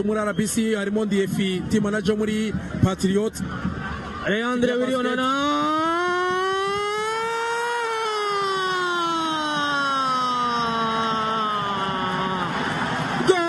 Muri RBC harimo Ndiefi, team manager muri Patriot. Leandre Willy Onana. Goal!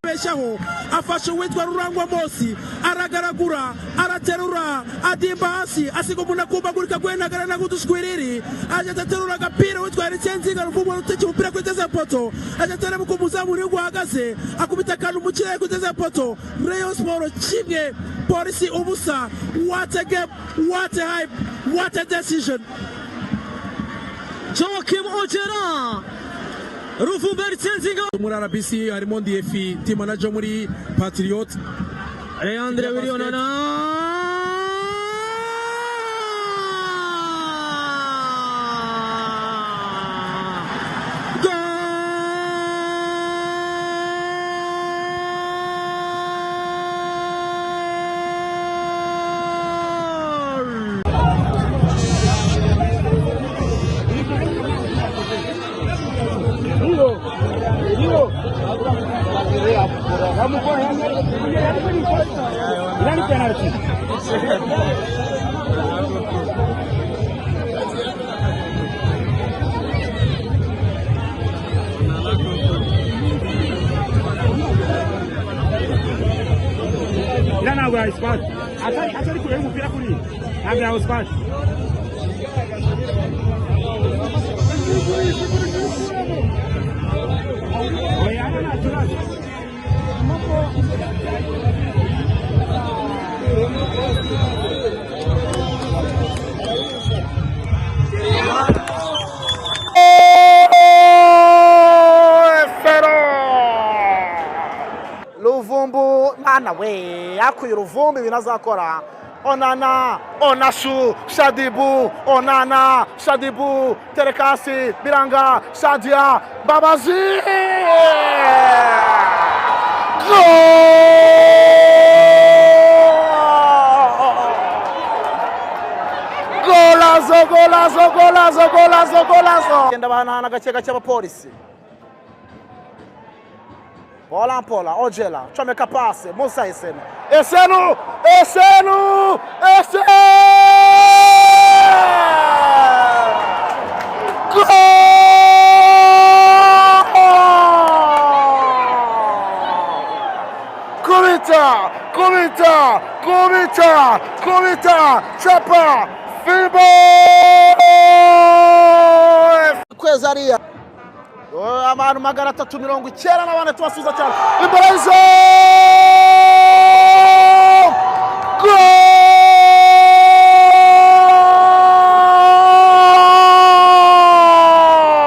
Beshaho afashe uwitwa Rurangwa Mosi, aragaragura, araterura, adimba hasi, asiga umuntu akumbagurika gwenagara na gudushwiriri, aje aterura agapira witwa Nzinga Ruvumbu ruteke umupira kuri teze poto, aje atera mu kumuzamu uri guhagaze, akubita akantu mu kirere kuri teze poto. Rayon Sport 1, Polisi 0. What a game, what a hype, what a decision! Joachim Ojera, Ruvumbu Nzinga. Muri RBC harimo Ndiefi, team manager muri Patriot. Leandre Willy Onana. Goal! Ntabwo yayisipati atari kure y'umupira kuri ntabwo yawusipati. Oya, nta kibazo. Ruvumbu mwana we yakuye uruvumbu, ibintu azakora. Onana, Onashu, Shadibu, Onana, Shadibu, Terekasi, Biranga, Shadia, Babazi! Goal! Golazo, golazo, golazo, golazo, golazo! Genda bahanahana gake gake abapolisi. Bola Mpola, Ojela, chomeka pase, Musa Esenu. Esenu, Esenu, Esenu! Goal! Kubita, kubita, kubita, kubita, chapa, fimbo! Kwezi ariya. Abantu 394 tubasuhuza cyane imbere y'izo.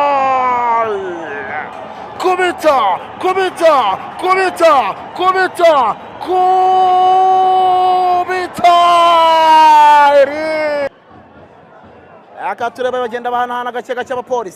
Goal! Kubita, kubita, kubita, kubita, kubita! Aka turebe bagenda bahanahana gake gake abapolisi.